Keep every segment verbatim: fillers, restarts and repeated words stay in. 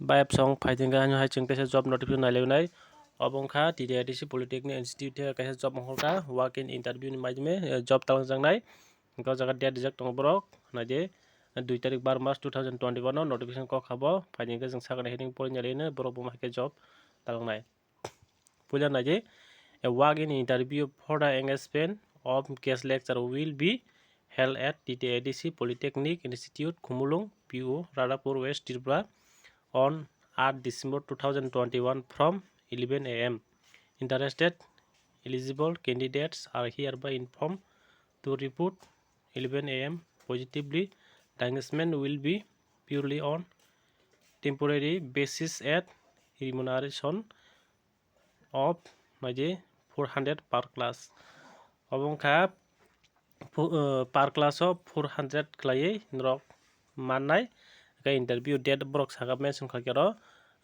Bayap song phaithengkha, ano hai chwng kaisa job notification nailainai. Obo wngkha T T I D C Polytechnic Institute thai kaisa job wngkha, walk in interview ni maidime, eh, job talangjaknai. Hwnkhe o jaga date rijak tongo borok, naidi dui tarik bar mas two thousand twenty-one o notification kok kha bo. Phaidi hwnkhe chwng sakni heading pori nailaino borok bo hai khe job talangnai. Puila naidi, a walk in interview for the engagement of guest lecturer will be held at T T I D C Polytechnic Institute, Khumulwng, P O, Radhapur, West Tripura on eight December two thousand twenty-one from eleven A M. Interested eligible candidates are hereby informed to report eleven A M positively. The engagement will be purely on temporary basis at remuneration of naidi four hundred per class. Obo wngkha phu-, uh, per class o four hundred khlaiwi norok mannai. Hwnkhe interview date borok saka mention khlaikhe oro,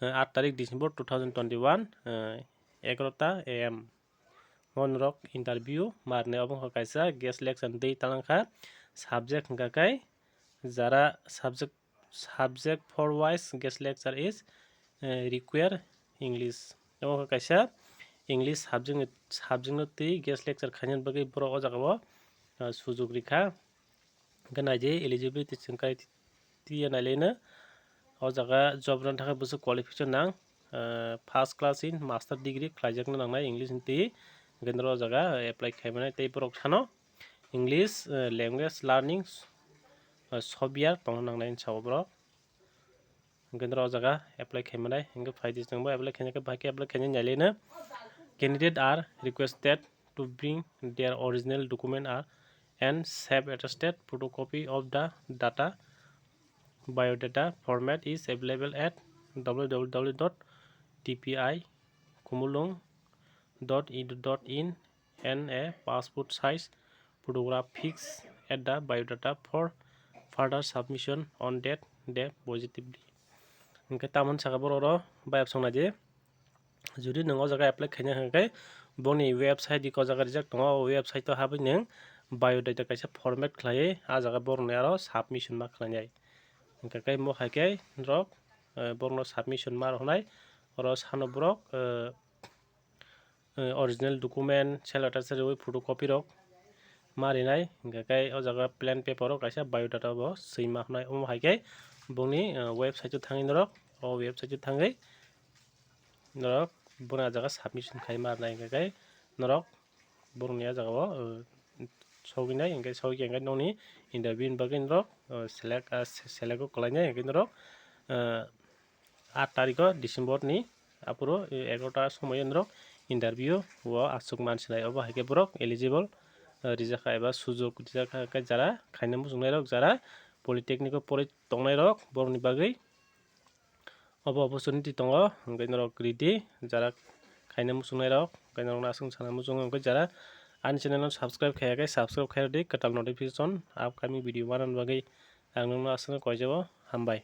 uh, eight tarik December two thousand twenty-one, uh, egarota A M. O norok interview marnai. Obo wngkha kaisa guest lecture twi talangkha subject hwnkha khe jara subject, subject for wise guest lecture is, eh, require English. Omo wngkha kaisa English subject ni, subject no twi guest lecture khaina bagwi borok o jaga o, ah, sujuk rikha. Hwnkhe naidi eligibility chwng criteria nailaino o jaga job rwna thangkhe bwswk qualification nang, ah, first class in master degree khlaijakna nangnai English ni twi. Hwnkhe norok o jaga apply khaimani tei borok sano English, eh, language learning, eh, software tongna nangnai hinwi sao borok. Hwnkhe norok o jaga apply khaimanai, hwnkhe phaidi chwngbo apply khaina khe bahai khe apply khaina nailaino. Candidate are requested to bring their original document are and self attested photocopy of the data. Biodata format is available at W W W dot T P I Khumulwng dot E D U dot in and a passport size photograph fixed at the biodata for further submission on date day positively. Hwnkhe tamoni saka borok oro bayap song naidi. Jodi nwng o jaga apply khaina hwnkhe boni website dikhe o jaga rijak tongo, o website o habwi nwng biodata kaisa format khlaiwi a jaga borokni aro submission ma khlainai. Hwnkhe khe mo hai khe norok, eh, borokno submission ma rwnai. Oro sano borok, eh, eh, original document, self attested photocopy rok ma rinai. Hwnkhe khe o jaga plain paper o kaisa biodata bo swi ma hwnai. Omo hai khe boni, eh, website o thangwi norok, o website o thangwi norok boni a jaga submission khai ma rwnai. Hwnkhe khe norok borokni a jaga o, eh, sogwi nai, hwnkhe sogwi khe hwnkhe nokni interview ni bagwi norok, eh, select, ah, se-, select o kwlai nai, hwnkhe norok, eh, eight tarikh o December ni aphuru, eh, egarota somoi o norok interview o aswk mansinai. Obo hai khe borok eligible, eh, rijak kha eba sujok rijak kha, hwnkhe jara khaina muchungnai rok, jara polytechnic o porwi tongnai rok, borokni bagwi obo opportunity tongo, hwnkhe norok ready, jara khaina muchungnai rok, hwnkhe norokno aswk sana muchungo, hwnkhe jara ani channel no subscribe khaiya khe subscribe khai rwdi, kwtal notification upcoming video manani bagwi ang nokno aswkno koijabo, hambai.